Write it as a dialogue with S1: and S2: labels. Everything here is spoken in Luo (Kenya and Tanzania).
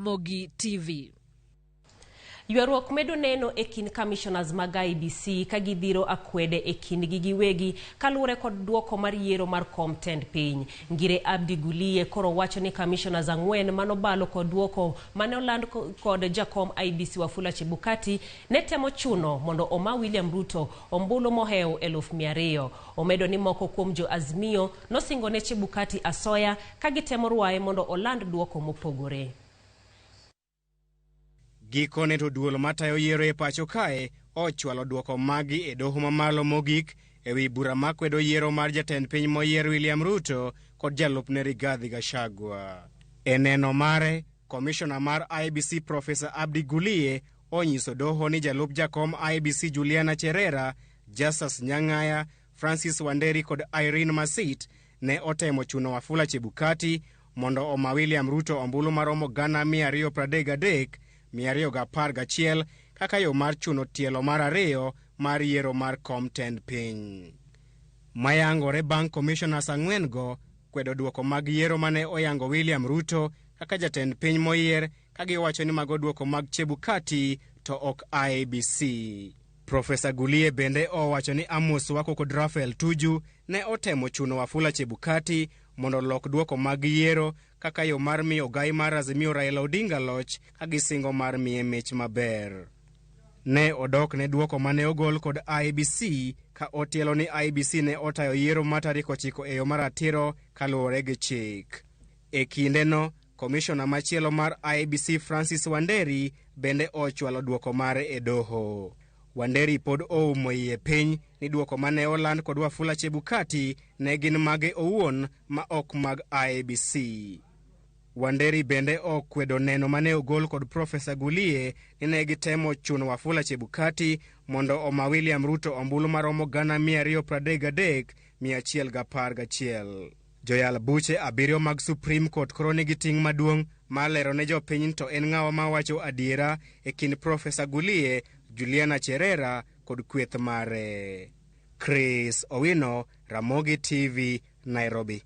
S1: Ramogi TV.
S2: Ywaruok medo neno e kind commissioners mag IEBC ka gidhiro akwede e kindgi giwegi kaluwore kod duoko mar yiero mar kom tend piny. Ngire Abdi Guliye koro wacho ni commissioners ang'wen manobalo kod duoko mane oland kod jakom IEBC Wafula Chebukati ne temo chuno mondo oma William Ruto ombulu mohewo 200,000. Omedo ni moko kuom jo Azimio nosingo ne Chebukati asoya ka gitemo rwaye mondo oland duoko mopogore.
S3: Gikone to duol matayo yiero e pacho kae ochwalo duoko magi e doho mamalo mogik ewi bura makwedo yiero mar jatend piny moyier William Ruto kod jalupne Rigathi Gachagua. E neno mare, komishona mar IEBC Profesa Abdi Guliye onyiso doho ni jalup jakom IEBC Juliana Cherera, Justus Nyang'aya, Francis Wanderi kod Irene Masit ne otemo chuno Wafula Chebukati mondo oma William Ruto ombulu maromo 233,211 kaka yo mar chuno tielo mar ariyo mar yiero mar kom tend piny. Mayangore bang' commissioners ang'wen go kwedo duoko mag yiero mane oyango William Ruto kaka jatend piny moyier ka giwacho ni mago duoko mag Chebukati to ok IEBC. Profesa Guliye bende owacho ni Amos Wako kod Raphael Tuju ne otemo chuno Wafula Chebukati mondo olok duoko mag yiero kaka yo mar miyo ogai mar Azimio Raila Odinga loch ka gisingo mar miye mich maber. Ne odok ne duoko mane ogol kod IEBC ka otielo ni IEBC ne otayo yiero mar tarik 9 e yo maratiro kaluwore gi chik. E kindeno, komishona machielo mar IEBC Francis Wanderi bende ochwalo duoko mare e doho. Wanderi pod oumo iye piny ni duoko mane oland kod Wafula Chebukati ne gin mage owuon ma ok mag IEBC. Wanderi bende okwedo neno mane ogol kod Profesa Guliye ni ne gitemo chuno Wafula Chebukati mondo oma William Ruto ombulu maromo 233,111. Joyal buche 7 mag Supreme Court koro nigi ting' maduong' mar lero ne jopiny to en ng'awa mawacho adiera e kind Profesa Guliye, Juliana Cherera kod kweth mare. Chris Owino, Ramogi TV, Nairobi.